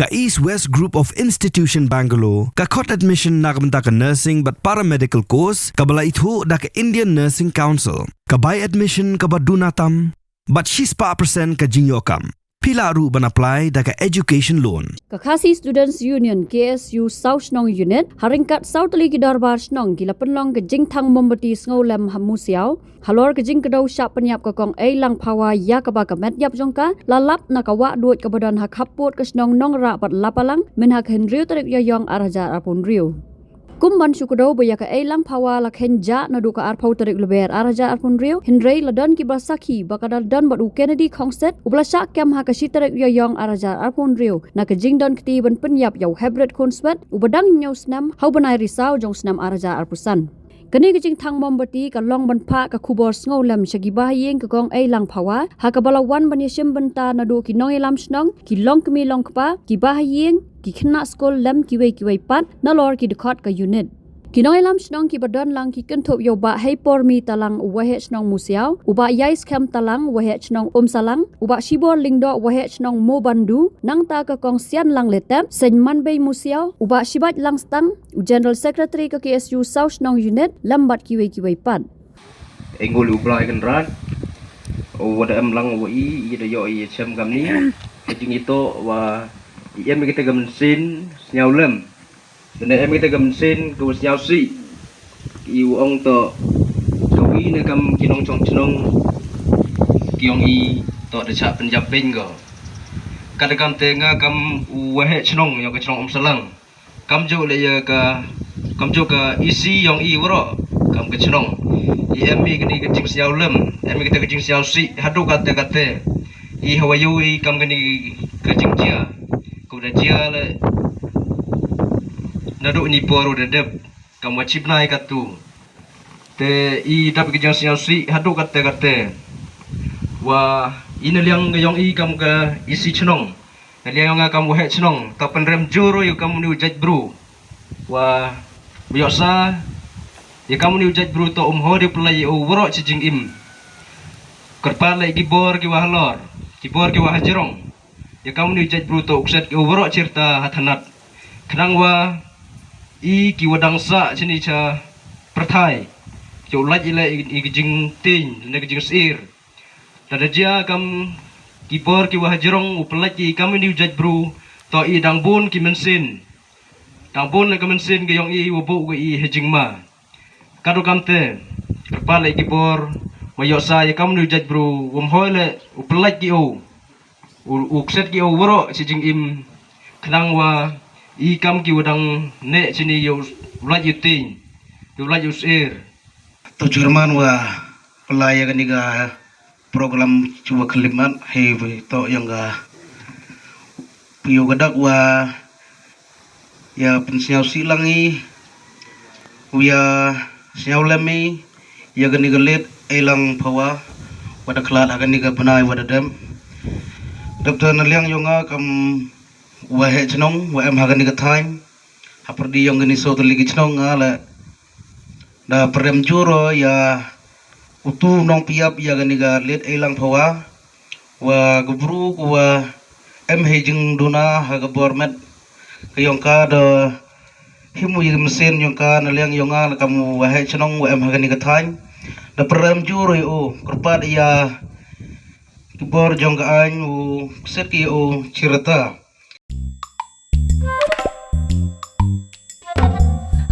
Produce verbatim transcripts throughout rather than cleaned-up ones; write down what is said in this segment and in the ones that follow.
Ka East West Group of Institution Bangalore ka khot admission na ka bynta ka nursing bad paramedical course kaba la ithuh da ka Indian Nursing Council. Ka bai admission kaba duna tam bad shispah percent ka jingïoh kam. Phi lah ruh ban apply da ka education loan. Ka Khasi Students Union, K S U South Shnong Unit, ha ryngkat saw tylli ki dorbar shnong ki la pynlong ka jingthang mombati sngewlem ha Musiaw halor ka jingkdew shah pynïap ka Kong Eilang Phawa ïa kaba ka met ïap jong ka la lap na ka wah duid kaba don ha khappud ka shnong Nongrah bad Lapalang, mynha ka hynriew tarik Ïaïong ar hajar arphew hynriew. Kum ban shu kdew ba ïa ka Eilang Phawa la khein jah naduh ka arphew tarik Lber ar hajar arphew hynriew, hynrei la don kiba sakhi ba ka da don bad u Kennedy Khongset, uba la shah kem ha ka shi tarik Ïaïong ar hajar arphew hynriew na ka jingdon kti ban pynïap ïa u Hebret Khunswet, uba dang hynñiew snem, ha u bnai Risaw jong u snem ar hajar arphew san. Kane ka jingthang mombati ka long ban phah ka khubor sngewlem sha ki bahaïing ka Kong Eilang Phawa, ha kaba la wan ban ïashim bynta naduh ki nongïalam shnong, ki longkmie longkpa, ki bahaïing, ki khynnah skul lem kiwei kiwei pat nalor ki dkhot ka unit. Ki nongïalam shnong kiba don lang ki kynthup ïa u Bah Heipormi Talang, u Waheh Shnong Musiaw, u Bah Ïaiskhem Talang, Waheh Shnong Umsalang, u Bah Shibor Lyngdoh, Waheh Shnong Mobandu, nangta ka Kong Sianlang Letep, Seiñ Manbei Musiaw, u Bah Shibait Langstang, u General Secretary ka K S U South Shnong Unit, lem bad kiwei kiwei pat. Ïa ngul u Blai Kynrad, u wa da em lang wa i, i da ïoh i chem kamni, ka jingïatoh wa i em kita ka mynsiem sñiaw lem. Te ne em kita ka mynsiem ka wa sñiaw sih. I u ong to ka wi ne kam ki nongchong chnong ki ong i to da chah pynjap beiñ ko. Kata kam te nga kam u Waheh Chnong yong ka chnong Umsalang. Kamjooh le ïa ka, kamjooh ka E C yong i waroh kam ka chnong. I em i kani ka jingsñiaw lem, em i kata ka jingsñiaw sih haduh kata kata. I hawa ïoh i kam kani ka jingjia. Ka da jia le naduh ni por u da dep kam wa chip nai katu. Te i dap ka jingsñiaw sih haduh kata kata. Wa i na liang ka yong i kam ka E C chnong. Na liang yong nga kam Waheh Chnong, ta pynrem jur ïa kam u ni u jait bru. Wa, wa ïoh sa ïa kam u ni u jait bru to um hoi de pynlait ïa u waroh chi jingim. Kyrpad leh ki bor ki wa halor, ki bor ki wa hajrong. Ïa kam u ni u jait bru to u kset ki u waroh chi rta ha thanat. Khnang wa i ki wa dang sah chini cha pyrthai. Ki u lait i leh i, i ki jingtieng ne ki jingsir. Lada jia kam ki bor ki wa hajrong u pynlait i kam u ni u jait bru to i dang bun ki mynsiem. Dang bun le ka mynsiem ka yong i wa buh ka i ha jingma. Kadu kam te, kyrpad le ki bor, wa ïoh sa ïa kam u ni u jait bru, wa um hoi le u pynlait ki u. U, u kset ki u waroh chi jingim, khnang wa i kam ki wa dang neh chini ïa u lait ïa u tieng, ïa u lait ïa u sir. To chairman wa pynlait ïa kani ka program chuwa khlimat hei to yong ka pio ka dak wa ïa pynsñiaw sih lang i u ïa sñiaw lem i ïa kani ka late Eilang Phawa wa da khlad ha kani ka bnai wa da dem. Dap ta na liang yong nga kam Waheh Chnong wa em ha kani ka thaiñ. Ha pyrdi yong kani so tylli ki chnong nga le da pyrem jur ïa utu nongpyap ïa kani ka late Eilang Phawa. Wa ka bru ku wa em hei jingduna ha ka bor met ka yong ka da him u ïa ka mynsiem yong ka na liang yong nga la kam u Waheh Chnong wa em ha kani ka thaiñ. Da pyrem jur ïa u kyrpad ïa ki bor jong ka aiñ u kset ki ïa u chi rta.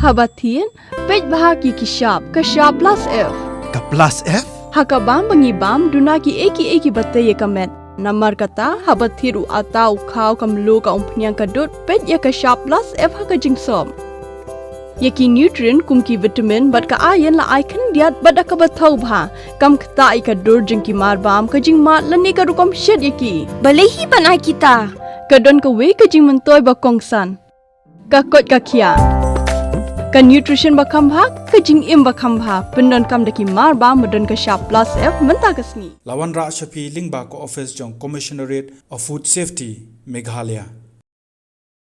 Haba thied, peit bha ki ki shap, ka shap plus F. Ka plus F? Ha ka bam ba ngi bam, duna ki ei ki ei ki ba tei ïa ka met. Namar kata, haba thied u ata u khaw ka mluh ka umphniang ka dud, peit ïa ka shap plus F ha ka jingsop. Ïa ki nutrient kum ki vitamin bad ka iron la ai khyndiat bad da kaba thaw bha. Kam ktah ïa ka dur jong ki mar bam, ka jingmad lane ka rukom shet ïa ki. Balei hi ban ai kita? Ka don kawei ka jingmyntoi ba kongsan. Ka koit ka khiah. Ka nutrition ba kham bha, ka jingim ba kham bha. Pyndonkam da ki mar bam ba don ka shap plus F mynta ka sngi. La wanrah sha phi lyngba ka office jong Commissionerate of Food Safety, Meghalaya.